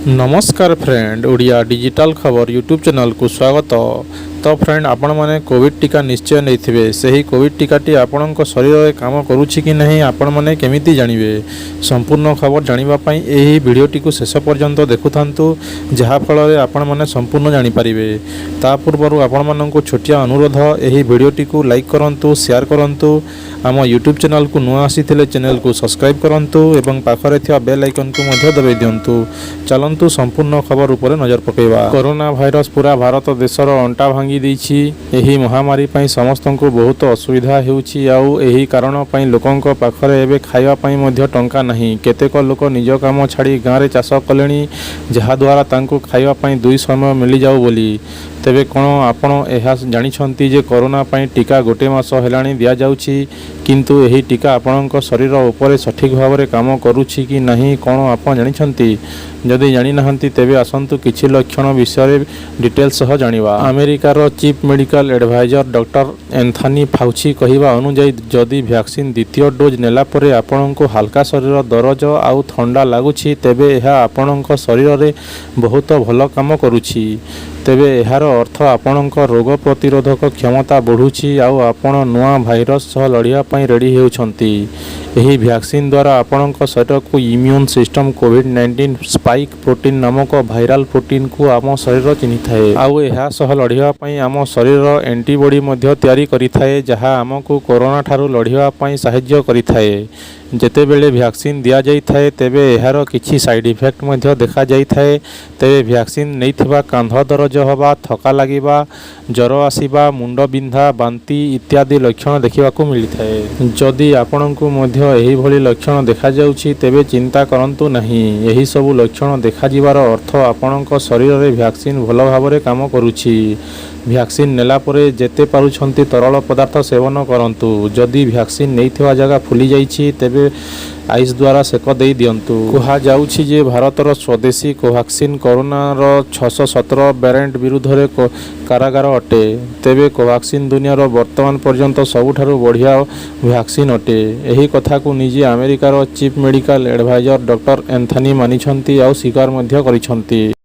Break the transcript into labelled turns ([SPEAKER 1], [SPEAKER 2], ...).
[SPEAKER 1] ନମସ୍କାର friend, Odia digital ଖବର YouTube ଚ୍ୟାନେଲକୁ ସ୍ୱାଗତ। ତ ଫ୍ରେଣ୍ଡ, ଆପଣମାନେ କୋଭିଡ଼ ଟୀକା ନିଶ୍ଚୟ ନେଇଥିବେ। ସେହି କୋଭିଡ଼ ଟୀକାଟି ଆପଣଙ୍କ ଶରୀରରେ କାମ କରୁଛି କି ନାହିଁ, ଆପଣମାନେ କେମିତି ଜାଣିବେ? ସମ୍ପୂର୍ଣ୍ଣ ଖବର ଜାଣିବା ପାଇଁ ଏହି ଭିଡ଼ିଓଟିକୁ ଶେଷ ପର୍ଯ୍ୟନ୍ତ ଦେଖୁଥାନ୍ତୁ, ଯାହାଫଳରେ ଆପଣମାନେ ସମ୍ପୂର୍ଣ୍ଣ ଜାଣିପାରିବେ। ତା ପୂର୍ବରୁ ଆପଣମାନଙ୍କୁ ଛୋଟିଆ ଅନୁରୋଧ, ଏହି ଭିଡ଼ିଓଟିକୁ ଲାଇକ୍ କରନ୍ତୁ, ସେୟାର କରନ୍ତୁ। ଆମ ୟୁଟ୍ୟୁବ୍ ଚ୍ୟାନେଲକୁ ନୂଆ ଆସିଥିଲେ ଚ୍ୟାନେଲକୁ ସବସ୍କ୍ରାଇବ୍ କରନ୍ତୁ ଏବଂ ପାଖରେ ଥିବା ବେଲ୍ ଆଇକନ୍କୁ ମଧ୍ୟ ଦବାଇ ଦିଅନ୍ତୁ। ଚାଲନ୍ତୁ, ସମ୍ପୂର୍ଣ୍ଣ ଖବର ଉପରେ ନଜର ପକାଇବା। କରୋନା ଭାଇରସ ପୁରା ଭାରତ ଦେଶର ଅଣ୍ଟା ଭାଙ୍ଗି ଦେଇଛି। ଏହି ମହାମାରୀ ପାଇଁ ସମସ୍ତଙ୍କୁ ବହୁତ ଅସୁବିଧା ହେଉଛି ଆଉ ଏହି କାରଣ ପାଇଁ ଲୋକଙ୍କ ପାଖରେ ଏବେ ଖାଇବା ପାଇଁ ମଧ୍ୟ ଟଙ୍କା ନାହିଁ। କେତେକ ଲୋକ ନିଜ କାମ ଛାଡ଼ି ଗାଁରେ ଚାଷ କଲେଣି, ଯାହାଦ୍ୱାରା ତାଙ୍କୁ ଖାଇବା ପାଇଁ ଦୁଇ ସମୟ ମିଳିଯାଉ ବୋଲି। ତେବେ କ'ଣ ଆପଣ ଏହା ଜାଣିଛନ୍ତି ଯେ କରୋନା ପାଇଁ ଟୀକା ଗୋଟେ ମାସ ହେଲାଣି ଦିଆଯାଉଛି, କିନ୍ତୁ ଏହି ଟୀକା ଆପଣଙ୍କ ଶରୀର ଉପରେ ସଠିକ୍ ଭାବରେ କାମ କରୁଛି କି ନାହିଁ, କ'ଣ ଆପଣ ଜାଣିଛନ୍ତି? ଯଦି ଜାଣିନାହାନ୍ତି, ତେବେ ଆସନ୍ତୁ କିଛି ଲକ୍ଷଣ ବିଷୟରେ ଡିଟେଲ୍ସ ସହ ଜାଣିବା। ଆମେରିକାର chief medical adviser doctor Anthony ଫାଉଚି କହିବା ଅନୁଯାୟୀ, ଯଦି ଭ୍ୟାକ୍ସିନ୍ ଦ୍ୱିତୀୟ ଡୋଜ୍ ନେଲା ପରେ ଆପଣଙ୍କୁ ହାଲକା ଶରୀର ଦରଜ ଆଉ ଥଣ୍ଡା ଲାଗୁଛି, ତେବେ ଏହା ଆପଣଙ୍କ ଶରୀରରେ ବହୁତ ଭଲ କାମ କରୁଛି। ତେବେ ଏହାର ଅର୍ଥ ଆପଣଙ୍କ ରୋଗ ପ୍ରତିରୋଧକ କ୍ଷମତା ବଢ଼ୁଛି ଆଉ ଆପଣ ନୂଆ ଭାଇରସ ସହ ଲଢ଼ିବା ପାଇଁ ରେଡ଼ି ହେଉଛନ୍ତି। ଏହି ଭ୍ୟାକ୍ସିନ୍ ଦ୍ୱାରା ଆପଣଙ୍କ ଶରୀରକୁ ଇମ୍ୟୁନ୍ ସିଷ୍ଟମ କୋଭିଡ-19 ସ୍ପାଇକ୍ ପ୍ରୋଟିନ୍ ନାମକ ଭାଇରାଲ ପ୍ରୋଟିନ୍କୁ ଆମ ଶରୀର ଚିହ୍ନିଥାଏ ଆଉ ଏହା ସହ ଲଢ଼ିବା ପାଇଁ ଆମ ଶରୀର ଆଣ୍ଟିବଡି ମଧ୍ୟ ତିଆରି କରିଥାଏ, ଯାହା ଆମକୁ କରୋନା ଠାରୁ ଲଢ଼ିବା ପାଇଁ ସାହାଯ୍ୟ କରିଥାଏ। ଯେତେବେଳେ ଭ୍ୟାକ୍ସିନ୍ ଦିଆଯାଇଥାଏ, ତେବେ ଏହାର କିଛି ସାଇଡ୍ ଇଫେକ୍ଟ ମଧ୍ୟ ଦେଖାଯାଇଥାଏ। ତେବେ ଭ୍ୟାକ୍ସିନ୍ ନେଇଥିବା କାନ୍ଧ ଦରଜ ହେବା, ଥକା ଲାଗିବା, ଜ୍ୱର ଆସିବା, ମୁଣ୍ଡ ବିନ୍ଧା, ବାନ୍ତି ଇତ୍ୟାଦି ଲକ୍ଷଣ ଦେଖିବାକୁ ମିଳିଥାଏ। ଯଦି ଆପଣଙ୍କୁ ମଧ୍ୟ ଏହିଭଳି ଲକ୍ଷଣ ଦେଖାଯାଉଛି, ତେବେ ଚିନ୍ତା କରନ୍ତୁ ନାହିଁ। ଏହିସବୁ ଲକ୍ଷଣ ଦେଖାଯିବାର ଅର୍ଥ ଆପଣଙ୍କ ଶରୀରରେ ଭ୍ୟାକ୍ସିନ୍ ଭଲ ଭାବରେ କାମ କରୁଛି। ଭ୍ୟାକ୍ସିନ୍ ନେଲା ପରେ ଯେତେ ପାରୁଛନ୍ତି ତରଳ ପଦାର୍ଥ ସେବନ କରନ୍ତୁ। ଯଦି ଭ୍ୟାକ୍ସିନ୍ ନେଇଥିବା ଜାଗା ଫୁଲି ଯାଇଛି, ତେବେ ଆଇସ୍ ଦ୍ୱାରା ସେକ ଦେଇ ଦିଅନ୍ତୁ। କୁହାଯାଉଛି ଯେ ଭାରତର ସ୍ୱଦେଶୀ କୋଭାକ୍ସିନ୍ କରୋନାର 617 ଭ୍ୟାରିଏଣ୍ଟ ବିରୁଦ୍ଧରେ କାରଗର ଅଟେ। ତେବେ କୋଭାକ୍ସିନ୍ ଦୁନିଆର ବର୍ତ୍ତମାନ ପର୍ଯ୍ୟନ୍ତ ସବୁଠାରୁ ବଢ଼ିଆ ଭ୍ୟାକ୍ସିନ୍ ଅଟେ। ଏହି କଥାକୁ ନିଜେ ଆମେରିକାର chief medical adviser doctor Anthony ମାନିଛନ୍ତି ଆଉ ସ୍ୱୀକାର ମଧ୍ୟ କରିଛନ୍ତି।